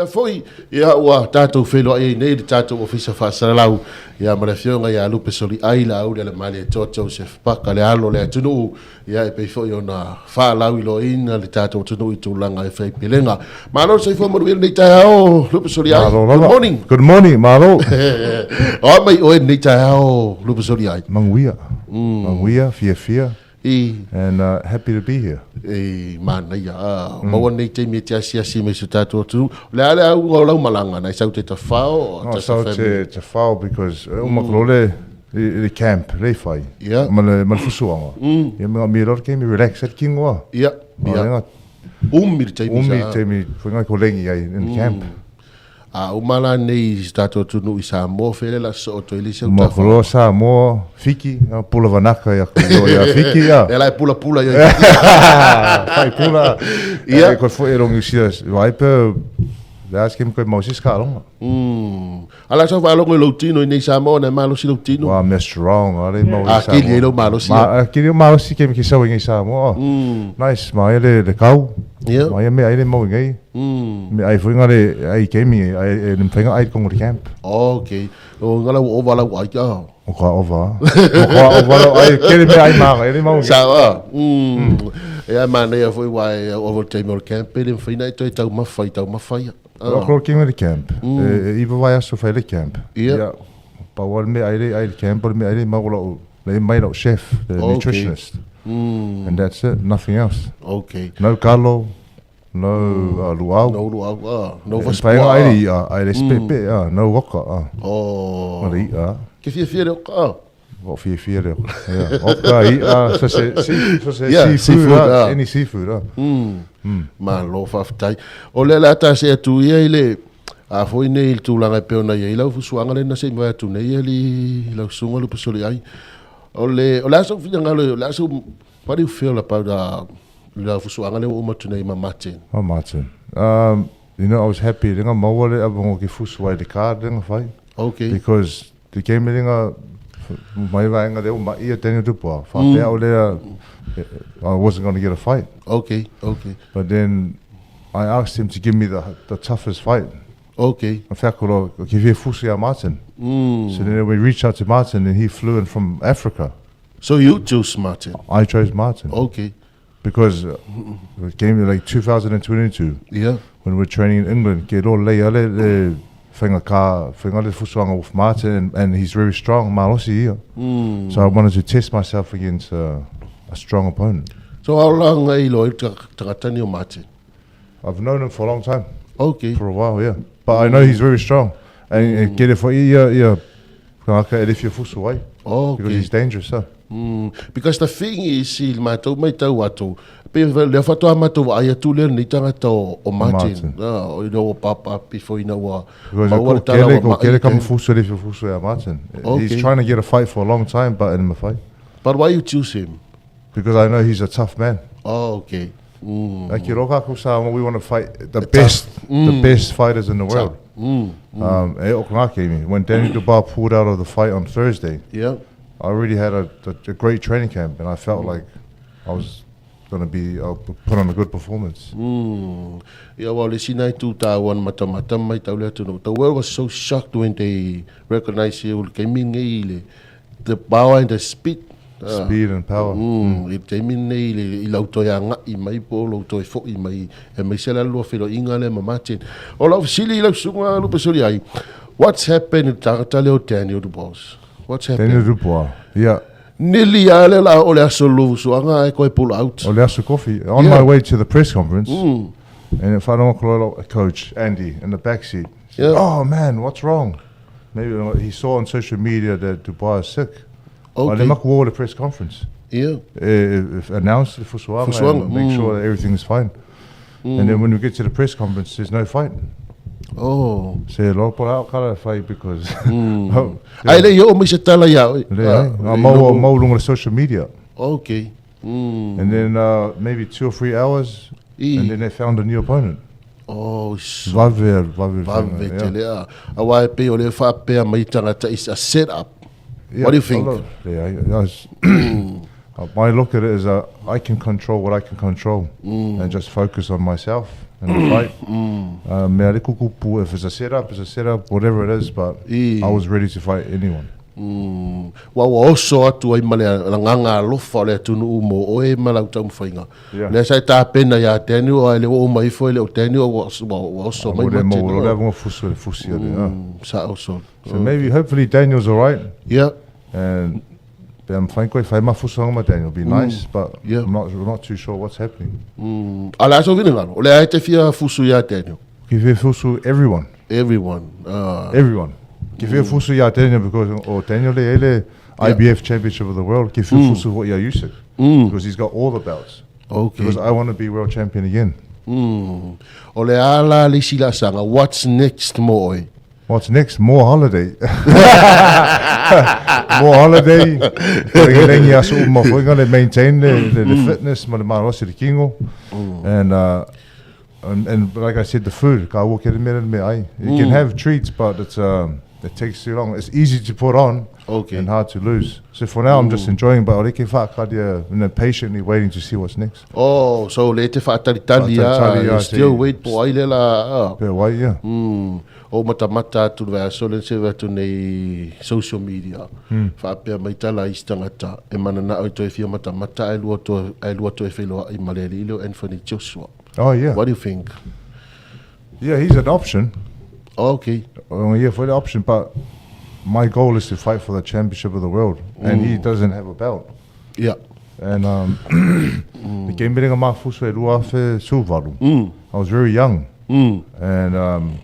lea foi, ia, ua tatou feiloai ai nei i le tatou Ofisa Faasalalau, ia, ma le Afioga ia Lupe Soliai Laauli Alemalietoa Joseph Paka, le alo o le atunuu, ia, e pei foi ona faalauiloaina le tatou atunuu i tulaga e fai pelega. Malo le soifua manuia lenei taeao, Lupe Soliai. Malo Good lava. morning. Good morning, malo. O a mai oe lenei taeao, Lupe Soliai? Manuia. Manuia, fiafia. I. And happy to be here. E manaia, a maua lenei taimi e te asiasi mai i si o tatou atunuu. O le a le auga o lau malaga, nai sau te tafao? No, sau te tafao because e uma mm. le i le camp le fai. Yeah. Ma le ma le fusuanga. Ia me mi lor ke mi relax at kingoa. Yeah. Umi le taimi sa. Umi taimi foi ko lengi ai in camp. A uma la nei i si tatou atunuu i Samoa, fea le la sosoo atu ai le isi au Uma tafa? loa Samoa, Fiki, a pula vanaka ia ku loa ia Fiki ia. E la e pulapula ia i Fiki. Fai pula. Ia. E koe foi e rongi usia, vai pe, le as ke koe mau sis ka ronga. A la sau faalogo i lou tino i nei Samoa na e malosi lou tino. Wa mea strong, a le mau i A Samoa. kili ai lou malosi. Ma, a kili o malosi ke ke sau i nei Samoa. Nice, ma ia le kau. Ia. Ma ia mea ai le mau i nei. Me ai foi ngare ai kemi ai e le mfenga ai kongo camp. Okay. O ngala o ova lau ai ka. O ka ova. O ka ova lau ai kere me ai manga ele mau. Sa a. E ai manaia foi wa e ova taimi o le camp ele mfeina e toe tau mawhai tau mawhai. O ko kinga le camp. E iwa vai aso fai le camp. Ia. Pa wa me ai le ai le camp me ai le mau lau le mai lau chef, the nutritionist. And that's it, nothing else. Okay. No kalo, No luau. No luau, ah. No E vasipua. Whainga ai le ia, ai le sepepe, ah. No waka, ah. Oh. Ma le ia. Ke fiafia le oka, ah. Wa fiafia le oka. Yeah. Oka, ia, so se, so se Yeah, seafood, seafood, ah. ah. Any seafood, ah. Malo faafetai. O lea le a ta se atu ia i le a foi nei i le tulaga e pei ona i ai lau fusuaga lea na se i mavae atu nei e li lau susuga Lupesoli ai. O le o le a sou finagalo o le a sou what do you feel about le fusuaga lea ua uma atu nei ma Martin? Oh, Martin. You know, I was happy. Lenga maua le avongo ki fusu ai le card lenga fai. Because the game lenga mai vaenga leo ma ia Daniel Dubois. Whapea o lea, I wasn't going to get a fight. Okay. But then I asked him to give me the toughest fight. A wheako ki whia fusu ia Martin. So then we reached out to Martin and he flew in from Africa. So you chose Martin? I chose Martin. Because it came like 2022. When we were training in England, ke lo lei ale le whainga ka, whainga le fusuanga with Martin, and he's very strong, malosi ia. So I wanted to test myself against a strong opponent. So how long ai lo i tagatani o Martin? I've known him for a long time. Okay. For a while, yeah. But I know he's very strong. And get it for ia, ia, whangaka e le fia fusu ai. Because he's dangerous, huh? Because the thing is, i matou mai tau atu, pe le whatoa matou ai atu le nei tangata o Martin. Martin. Ah, o ina ua papa before ina ua Because maua le ko tala kele, ua ko mai kele i kama te- fusu le fia fusu ia Martin. Okay. He's trying to get a fight for a long time, but in the fight. But why you choose him? Because I know he's a tough man. Oh, okay. Like Hiroka Kusama, we want to fight the best, the best fighters in the world. E o ngā kemi. When Danny Dubois pulled out of the fight on Thursday, I already had a great training camp, and I felt like I was going to be put on a good performance. Ia wa le sina i tū tāua na matamata mai tau le atunuu. The world was so shocked when they recognized you le kemi nei i le the power and the speed. Speed and power. I le taimi nei i le i lau toe agai mai po o lou toe foi mai e mai se la lua feloiga lea ma Martin. O lau fesili i lau susuga Lupesoli ai, what's happened i le tagata lea o Daniel Dubois? What's happened? Daniel Dubois, yeah. Nili a le la o le aso lu fusuaga ae koe pull out. O le aso kofi. On my way to the press conference, and if I don't call coach Andy in the back seat, oh man, what's wrong? Maybe he saw on social media that Dubois is sick. Le maku o le press conference. If announce the fusuaga Fusuaga, and make sure that everything is fine. And then when we get to the press conference, there's no fight. Oh. Se lo pola o kala fight because oh, Ai le i oo mai se tala ia oe. Le, Ah, ai, le mau logo. mau lunga le social media. Okay. And then maybe 2 or 3 hours, and then they found a new opponent. Oh, Vave, vave, vave yeah. tele a. Aua e pei o le faapea mai tagata is a set up. Yeah, What do you think? Yeah, I was, My look at it is uh, I can control what I can control mm. and just focus on myself and the fight. Mm. Mea le kukupu, if it's a setup, it's a setup, whatever it is, but I was ready to fight anyone. Mm. Ua ua oso atu ai ma le agaga alofa o le atunuu mo oe ma lau taumafaiga. Yeah. Lea sa e tapena iā Daniel ae le ua uma ifo e le o Daniel ua, ua, ua oso mai ma tino. Le avonga fusu le fusi mm, ah. Sa oso. So maybe, hopefully Daniel's all right. Yeah. And pe am fai koe fai mafusoga ma Daniel, be nice, but yeah. I'm not, I'm not too sure what's happening. Mm. A le a sou finagalo, o lea e te fia fusu iā Daniel. Ki fia fusu everyone. Everyone. Everyone. Ki fia fusu iā Daniel because o Daniel le e le IBF Championship of the World. Ki fia fusu fo ia Usyk. Because he's got all the belts. Okay. Because I want to be world champion again. Mm. O le a la le isi laasaga, what's next mo oe? What's next? More holiday. More holiday. Lengi aso uma foi ngale maintain le, le, le fitness ma le malosi le kingo. And, uh, and, and like I said, the food, ka ua kere mea me ai. You can have treats, but it's, it takes too long. It's easy to put on Okay. and hard to lose. So for now, I'm just enjoying, but ore ke whaakaria, you know, patiently waiting to see what's next. Oh, so le te whaatalitali Whaatalitali, a, ah, still te- wait po ai le la, ah. Pe wai, yeah. Mm. O matamata atu le vaiaso lea na seua atu nei i social media, faapea mai tala a isi tagata e mananao i toe fia matamata ae lua toe, ae lua toe feiloai ma le alii lea o Anthony Joshua. Oh, yeah. What do you think? Yeah, he's an option. Oh, okay. Oh, yeah, for the option, but my goal is to fight for the championship of the world, and he doesn't have a belt. Yeah. And the game being a mafuso e rua afe suvalu. I was very young. And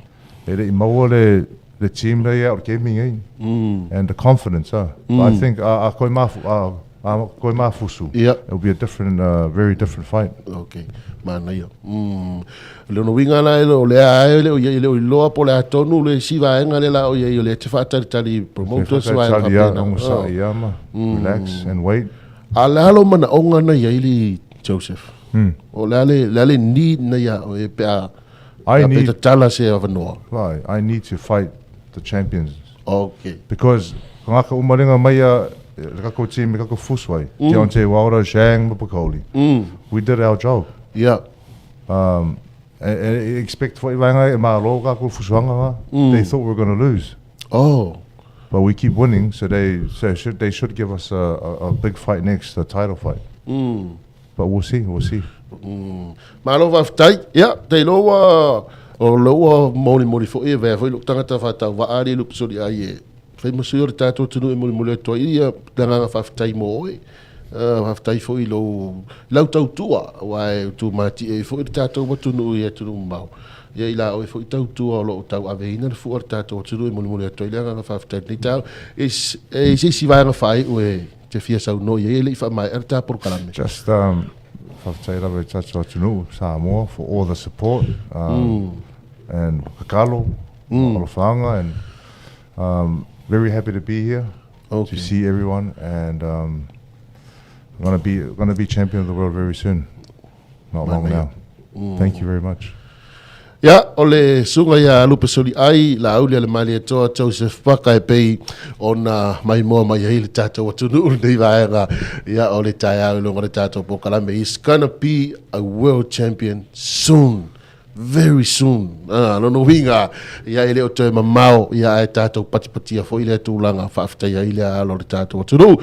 e le i maua le, le team le ia o le gaming eh? And the confidence. But I think a, a koe mafu, a, a koe mafusu, Yeah. it'll be a different, very different fight. Okay. Manaia. Mm. Le ona uiga la e le o lea ae le o ia i le o iloa po o le a tonu le isi vaega lea la o ia i o lea te faatalitali promoters vaega Whakatali ia, faapena. ongo sa ia ma, relax and wait. A le a lou manaoga na i ai le Joseph? O le a le, le a le need na ia oe pe a, I pe a pe need- tatala se avanoa? Right, I need to fight the champions. Okay. Because ka ngaka umaringa mai a le kako team, le kako fusu ai. Deontay Wilder, Zhang, ma Bakoli. We did our job. Yeah. E, e, expect for vaenga e malo kako fusuanga nga. They thought we were going to lose. Oh. But we keep winning, so they so should they should give us a, a, a big fight next, a title fight. But we'll see, we'll see. Malo faafetai. Ia, te iloa ua o lea ua molimoli foi e avea foi lou tagata faatauvaa alii Lupesoliai e fai ma sui o le tatou atunuu e molimoli atu ai ia le agaga faafetai mo oe. Faafetai foi i lou lau tautua aua e tumatie ai foi le tatou atunuu i atunuu mamao. Ia i la oe foi tautua o lo o tauaveina le fua o le tatou atunuu e molimoli atu ai le agaga faafetai i lenei taeao. E i se isi vaega faaiu e te fia saunoa i ai e le i faamaea le ta polokalame. Just faafetai lava i tatou atunuu, Samoa, for all the support and kakalo, alofaga, and very happy to be here Okay. to see everyone, and I'm gonna be champion of the world very soon. Not long now. Thank you very much. Ia, o le susuga ia Lupesoliai, Laauli a le Malietoa Joseph Paka e pei ona maimoa mai ai le tatou atunuu lenei vaega. Ia, o le taeao i luga o le tatou polokalame. He's gonna be a world champion soon. Very soon. Ah, lona uiga, ia e le o toe mamao, ia ae tatou patipatia foi lea tulaga, faafetai ai le alo o le tatou atunuu.